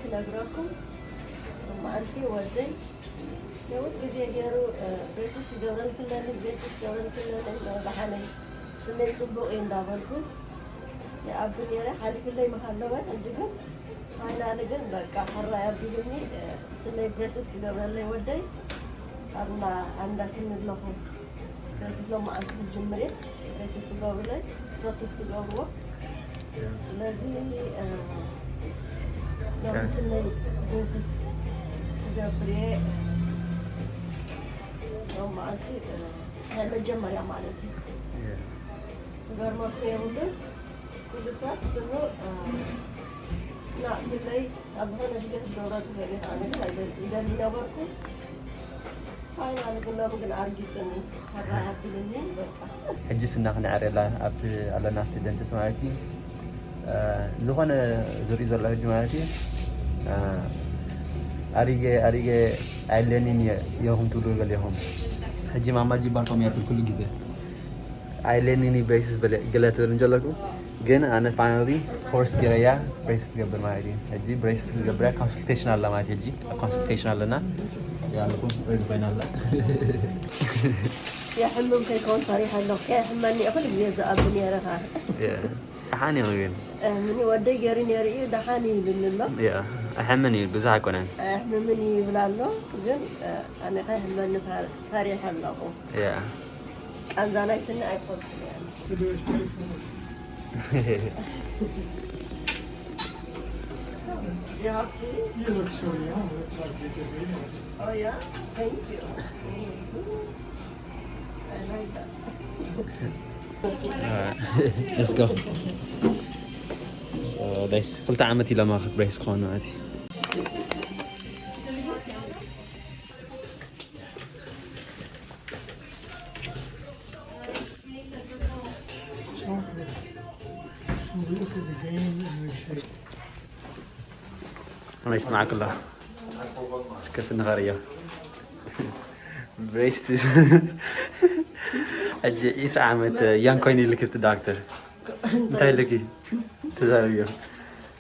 ክነግረኩም። መዓልቲ ወደይ ነዊሕ ግዜ ገይሩ ብሬስስ ክገብረልክለኒ ብሬስስ ክገብረልክለኒ። ደሓነይ ስመይ ጽቡቕ እዩ እንዳበልኩ ይኣቢ ነይረ። ሓሊፍለይ ምሃለወ ሕጂ ግን ፋይናሊ ግን በቃ ሕራይ ኣቢሉኒ። ስመይ ብሬስስ ክገብረለይ ወደይ ኣብና ኣንዳ ስኒ ኣለኹ። ብሬስስ ሎም መዓልቲ ክጅምር እየ። ብሬስስ ክገብሩለይ ፕሮሰስ ክገብርዎ። ስለዚ ሎም ስነይ ብሬስስ ክገብር እየ። ሎም መዓልቲ ናይ መጀመርያ ማለት እዩ። ክገርመኩም የብሉን። ኩሉ ሰብ ስኑ ናእትለይ ኣብ ዝኾነ ግዜ ክትገብሮ ትኽእል ኢኻ። ኣነ ግን ኣይደል- ይደሊ ነበርኩ። ፋይናሊ ግን ሎም ግን ኣርጊጽኒ። ሰራ ኣቢልኒ በቃ። ሕጂ ስና ክነዕርየላ ኣብቲ ኣለና ኣብቲ ደንትስ ማለት እዩ። ዝኾነ ዝርኢ ዘሎ ሕጂ ማለት እዩ። ኣሪገ ኣሪገ ኣይለኒን እየ ኢኹም ትብሉ ገሊኹም። ሕጂ ማማ ጅባር ከምኡ እያ ትብል ኩሉ ግዜ። ኣይለኒን እዩ ብሬስስ በለ ገለ ትብል እንጀለኩ። ግን ኣነ ፋይናሊ ፎርስ ገይረያ ብሬስስ ትገብር ማለት እዩ። ሕጂ ብሬስስ ክትገብር እያ። ኮንስልቴሽን ኣላ ማለት እዩ። ሕጂ ኣብ ኮንስልቴሽን ኣለና። ያልኩም ሬዲ ኮይና ኣላ። የሕምም ከይከውን ፈሪሐ ኣለኹ። ከየሕመኒ እየ ኩሉ ግዜ ዝኣቢ ነይረ ኸዓ። ደሓን እዩ ግን ምኒ ወደይ ገይሩ ነይሩ እዩ ደሓን እዩ ይብልኒ ኣሎ። ያ ኣይሕምን እዩ ብዙሕ ኣይኮነን። ኣየሕምምን እዩ ይብል ኣሎ። ግን ኣነ ከየሕመኒ ፈር- ፈሪሐ ኣለኹ። ያ ቃንዛ ናይ ስኒ ኣይፈልጥን እየ። You have to? You look so young. Looks like you could be my Oh yeah? Thank you. I like that. Let's go. So, guys, ክልተ ዓመት ኢሎማ ብሬስ ክኾን ማለት እዩ። Look at the game and we should. ከመይ ይስማዕኩ ኣሎ? እስከ ስንኸርእዮ። ብሬስ ሕጂ ዒስራ ዓመት ያን ኮይኑ ኢልክ እቲ ዳክተር እንታይ ኢልክ? ተዛረብዮ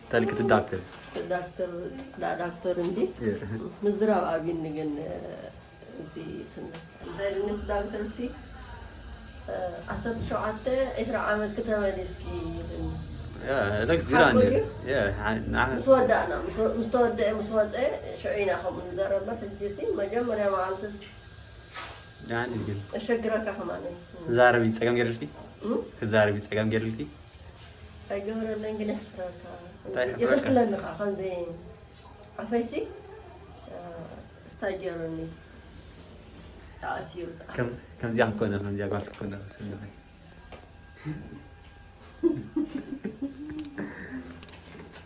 እንታይ ኢልክ እቲ ዳክተር? ዳክተር ዳ ዳክተር እንዲ ምዝራብ ኣብኒ ግን እዚ ስነ እንታይ ድንት ዳክተር ሲ ዓሰርተ ሸውዓተ ዒስራ ዓመት ክተመሊስኪ ይብል። Yeah, it looks good on you. Yeah, I, I, ምስ ወዳእና ምስ ወ- ምስ ተወደአ ምስ ወፀ ሽዑ ኢና ከምኡ ንዘረበር። ሕጂ ሲ መጀመርያ መዓልትስ ደሓን እዩ ግን እሸግረካ ከማነ ትዛረቢ ፀገም ገይርልኪ እም? ትዛረቢ ፀገም ገይርልኪ ኣይገበረለይ እንግዲህ ሕፍረካ እንታይ ሕፍረካ? ይኽልክለኒ ከዓ ከምዚ ኣፈይሲ እንታይ ገይሩኒ ተኣሲሩ ከም- ከምዚኣ ክኮነ ከምዚኣ ጓል ክኮነ ስልኺ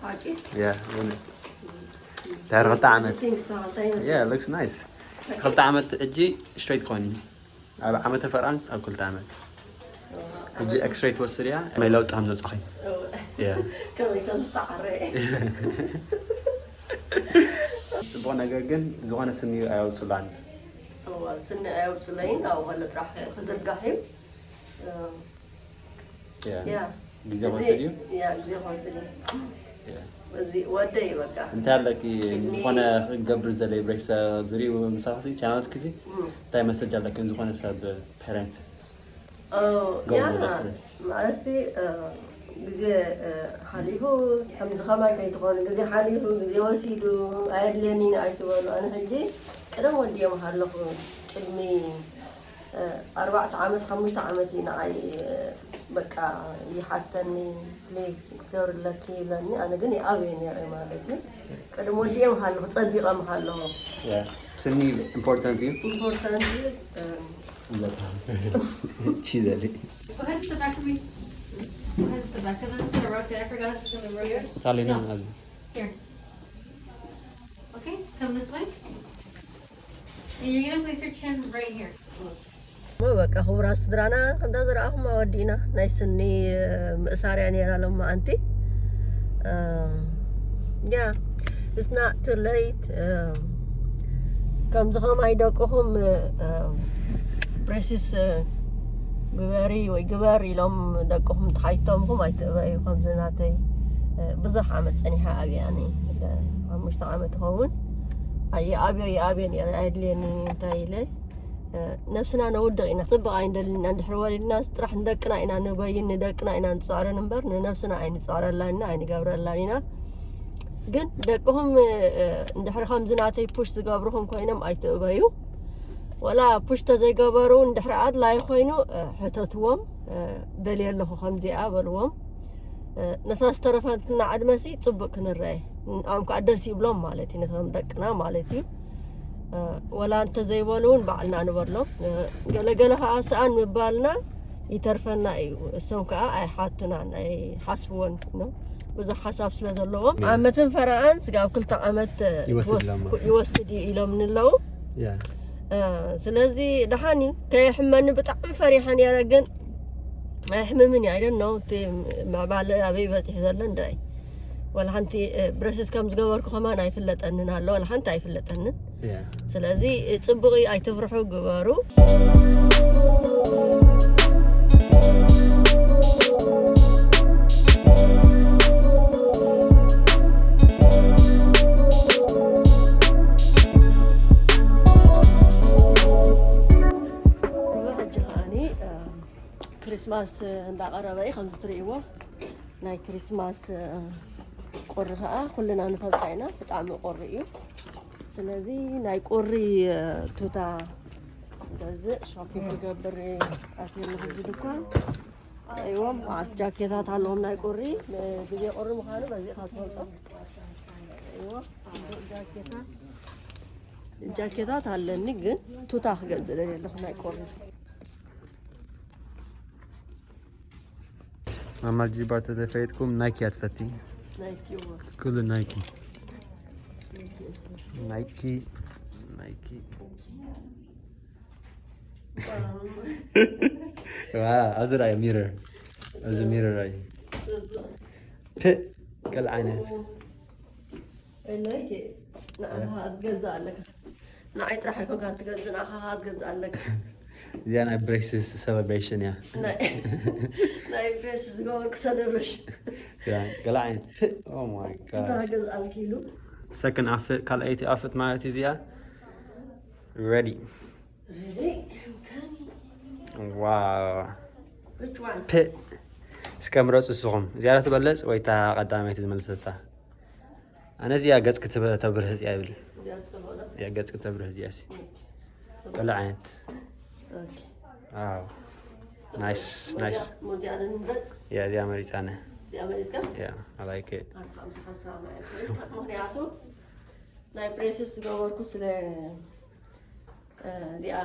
ሓቂ yeah እውነት ድሕሪ ክልተ ዓመት yeah looks nice ክልተ ዓመት ሕጂ straight ክኾን እዩ ኣብ ዓመተ ፈርቓን ኣብ ክልተ ዓመት ሕጂ x-ray ትወስድ እያ መይ ለውጢ ከም ዘብፅኺ yeah ከመይ ከም ዝተዓረ ፅቡቕ ነገር ግን ዝኾነ ስኒ ኣየውፅላን እዋ ስኒ ኣየውፅለይን ኣብ ኸለ ጥራሕ ክዝርጋሕ እዩ yeah ያ ግዜ ክወስድ እዩ ያ ግዜ ክወስድ እዩ yeah እዚ ወደይ በቃ እንታይ ኣለኪ ዝኾነ ክገብር ዘለይ ብሬክስ ዝሪኡ ምሳኽሲ ቻናልስ ክዚ እንታይ መሰጅ ኣለኪ ዝኾነ ሰብ ፓረንት ያ ማለትሲ ግዜ ሓሊፉ ከምዚ ከማይ ከይትኾኑ ግዜ ሓሊፉ ግዜ ወሲዱ ኣየድልየኒ ኣይትበሉ ኣነ ሕጂ ቅደም ወዲኦም ኣለኹ ቅድሚ ኣርባዕተ ዓመት ሓሙሽተ ዓመት እዩ ንዓይ በቃ ይሓተኒ ፕሊዝ ክትገብርለኪ ይብለኒ ኣነ ግን ይኣብየ ነይረ ማለት እዩ ቅድም ወዲኦም ኣለኹ ፀቢቐም ኣለኹ ስኒ ኢምፖርታንት እዩ ኢምፖርታንት እዩ ቺዘሊ Go ahead and sit back for me. Go ahead and sit back. Because I'm just gonna rotate. I forgot this was in the room. ሳሌና ኣብዚ Here. Okay, come this way. And you're gonna place your chin right here. እሞ በቃ ክቡራት ስድራና ከምታ ዝረኣኹም ኣወዲእና ናይ ስኒ ምእሳርያ ነይራ ሎም መዓንቲ ያ it's not too late ከምዚ ከማይ ደቅኹም ብሬስስ ግበሪ ወይ ግበር ኢሎም ደቅኹም ተሓይቶምኹም ኣይትእበዩ ከምዚ ናተይ ብዙሕ ዓመት ጸኒሓ ኣብያ። ሓሙሽተ ዓመት ይኸውን። ኣየ ኣብዮ ይኣብዮ ነረ፣ ኣየድልየኒ እንታይ ኢለ። ነብስና ነውድቕ ኢና፣ ጽብቕ ኣይንደልን ኢና። እንድሕር ወሊድና ጥራሕ ንደቅና ኢና ንጎይን፣ ንደቅና ኢና ንጽዕርን እምበር ንነብስና ኣይንጽዕረላን ኢና፣ ኣይንገብረላን ኢና። ግን ደቅኹም እንድሕር ከምዚ ናተይ ፑሽ ዝገብርኹም ኮይኖም ኣይትእበዩ። ወላ ፑሽ ተዘይገበሩ እንድሕር ኣድላይ ኮይኑ ሕተትዎም። ደልየ ኣለኹ ከምዚኣ በልዎም። ነታ ዝተረፈትና ዕድመሲ ጽቡቅ ክንረአ፣ ንኣም ከዓ ደስ ይብሎም ማለት እዩ፣ ነቶም ደቅና ማለት እዩ። ወላ እንተዘይበሉ እውን ባዕልና ንበሎም። ገለገለ ከዓ ሰኣን ምባልና ይተርፈና እዩ። እሶም ከዓ ኣይሓቱናን ኣይሓስብዎን ነው፣ ብዙሕ ሓሳብ ስለ ዘለዎም። ዓመትን ፈረቓን ስጋብ ክልተ ዓመት ይወስድ ኢሎም ማለት እዩ። ይወስድ እዩ ኢሎም ንለው። ስለዚ ደሓን እዩ። ከየሕመኒ ብጣዕሚ ፈሪሐ ነረ፣ ግን ኣይሕምምን እዩ። I don't know እቲ ምዕባለ ኣበይ በፂሑ ዘሎ እንታይ። ወላ ሓንቲ ብረስስ ከም ዝገበርኩ ከማን ኣይፍለጠንን ኣሎ፣ ወላ ሓንቲ ኣይፍለጠንን። ስለዚ ጽቡቕ እዩ፣ ኣይትፍርሑ፣ ግበሩ። ሕጂ ከዓኒ ክሪስማስ እንዳቐረበ እዩ። ከምዚ ትርእይዎ ናይ ክሪስማስ ቁሪ ከዓ ኩልና ንፈልጣ ኢና፣ ብጣዕሚ ቁሪ እዩ። ስለዚ ናይ ቁሪ ቱታ ገዝእ ሾፒንግ ክገብር ኣትየ ኣለኹ። እዚ ድኳን እዎም ጃኬታት ኣለዎም ናይ ቁሪ፣ ግዜ ቁሪ ምዃኑ በዚ ኢኻ ትፈልጦ። እዎ ጃኬታት ጃኬታት ኣለኒ፣ ግን ቱታ ክገዝእ ደልየ ኣለኹ ናይ ቁሪ። ማማ ጂባ ተተፈይጥኩም ናይኪ ኣትፈቲ። ናይኪ እዎ። ኩሉ ናይኪ ናይኪ ናይኪ። ዋ ኣብዚ ራይ ሚረር፣ ኣብዚ ሚረር ራይ። ተ ቀል ዓይነት። ናይኪ ንዓኻ ክትገዝእ ኣለካ። ንዓይ ጥራሕ ኣይኮንካ ትገዝእ፣ ንዓኻ ክትገዝእ ኣለካ። እዚኣ ናይ ብሬስስ ሴሌብሬሽን እያ። ናይ ናይ ብሬስስ ዝገበርኩ ሴሌብሬሽን። ያ ገለ ዓይነት። Oh my God። እታ ገዝኣልኪ ኢሉ። ሰክን ኣፍጥ ካልኣይቲ ኣፍጥ ማለት እዩ እዚኣ። Ready። Ready? I'm coming. Wow። Which one? ፕ እስከ ምረፁ እስኹም። እዚኣ ትበለፅ ወይ እታ ቀዳመይቲ ዝመልሰታ? ኣነ እዚኣ ገጽ ክትበ-፣ ተብርህ እዚኣ ይብል። እዚኣ ትጸልኦ ዶ? እዚኣ ገጽ ክተብርህ እዚኣ ሲ። ኦኬ። ገለ ዓይነት። ኦኬ። ዋው። ናይስ፣ ናይስ። ሞዚኣ፣ ሞዚኣ ዶ ንምረጽ? ያ፣ እዚኣ መሪጻ ኣነ። እዚኣ መሪጽካ? ያ፣ I like it። ኣርባዓ ምሳኻ ሰላም ኣይኮይን። ምኽንያቱ ናይ ብሬስስ ዝገበርኩ ስለ፣ እ፣ እዚኣ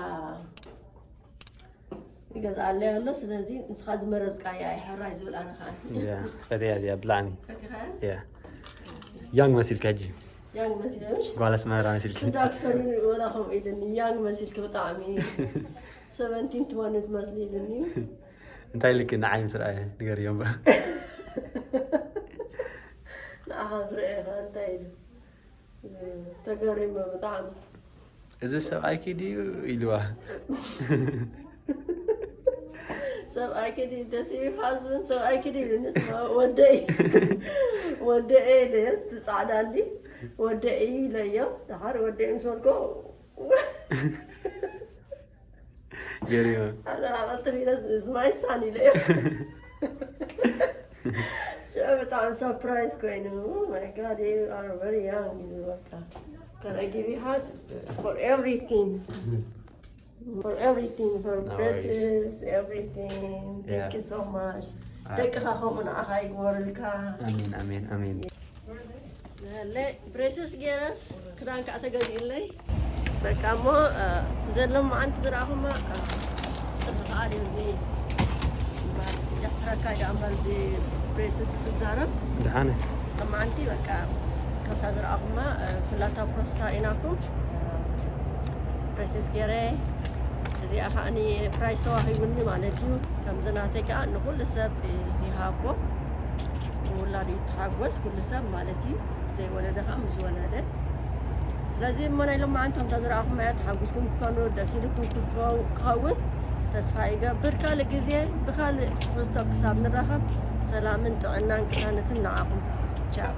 ይገዝኣለይ ኣሎ። ስለዚ ንስኻ ዝመረጽካያ እያ ሕራይ ዝብል ኣነ ኸኣ። ያ፣ ፈትያ እዚኣ ብጣዕሚ። ፈቲኻያ? ያ። ያንግ መሲልካ ሕጂ። ያንግ መሲለ ምሽ? ጓል ኣስመራ መሲልኪ። ዳክተር ወላ ከምኡ ኢልኒ፣ ያንግ መሲልኪ ብጣዕሚ። ሰቨንቲን ትወኒ ትመስሊ ኢልኒ። እንታይ ኢልኪ ንዓይ ምስ ረኣየ ንገርዮም በ። ንዓኻ ምስ ረኣየ ኸኣ እንታይ ኢሉ? ተገሪመ ብጣዕሚ። እዚ ሰብኣይኪ ድዩ ኢልዋ? ሰብኣይኪ ድዩ ደስ ይብል ሃዝብን ሰብኣይኪ ድዩ ኢሉኒ። ወደይ፣ ወደይ ኢለ፣ እቲ ጻዕዳ እንዲ ወደይ ኢለዮ። ደሓር ወደይ ምስ በልኮ፣ ገሪመ። ኣነ ኣቐልጥፍ ኢለ፣ "It's my son" ኢለዮ። ሽዑ ብጣዕሚ ሰርፕራይዝ ኮይኑ፣ "Oh my God, you are very young" ኢሉ በቃ። Can I give you hug? For everything. For everything, for No worries. Dresses, everything. Thank Yeah. you so much. Uh, ደቅኻ ከምኡ ንዓኻ ይግበረልካ። ኣሜን፣ ኣሜን፣ ኣሜን። ለ-፣ ብሬስስ ገይረስ ክዳን ከዓ ተገዚእለይ። በቃ እሞ፣ እ፣ ዘሎ መዓንቲ ዝረኣኹማ፣ እ፣ ጥርፊ ከዓ ድዩ እዚ እምበር፣ ይሕፍረካ እዩ ደኣ እምበር እዚ ብሬስስ ክትዛረብ። ደሓነ። ሎማዓንቲ በቃ ከምታ ዝረኣኹማ፣ እ፣ ኩላታ ፕሮሰስ ኣርኢናኩም። እ፣ ብሬስስ ገይረ፣ እዚኣ ከዓኒ ፕራይስ ተዋሂቡኒ ማለት እዩ። ከምዚ ናተይ ከዓ ንኩሉ ሰብ ይሃቦ፣ ንውላዱ ይተሓጎስ ኩሉ ሰብ ማለት እዩ። ዘይወለደ ከዓ ምስ ወለደ። ስለዚ እሞ ናይ ሎማዓንቲ ከምታ ዝረኣኹም እያ፣ ተሓጒስኩም ክትኮኑ፣ ደስ ኢልኩም ክትኮ-፣ ክኸውን ተስፋ ይገብር። ካልእ ግዜ ብኻልእ ትሕዝቶ ክሳብ ንራኸብ፣ ሰላምን ጥዕናን ቅሳነትን ንዓኹም። ቻው።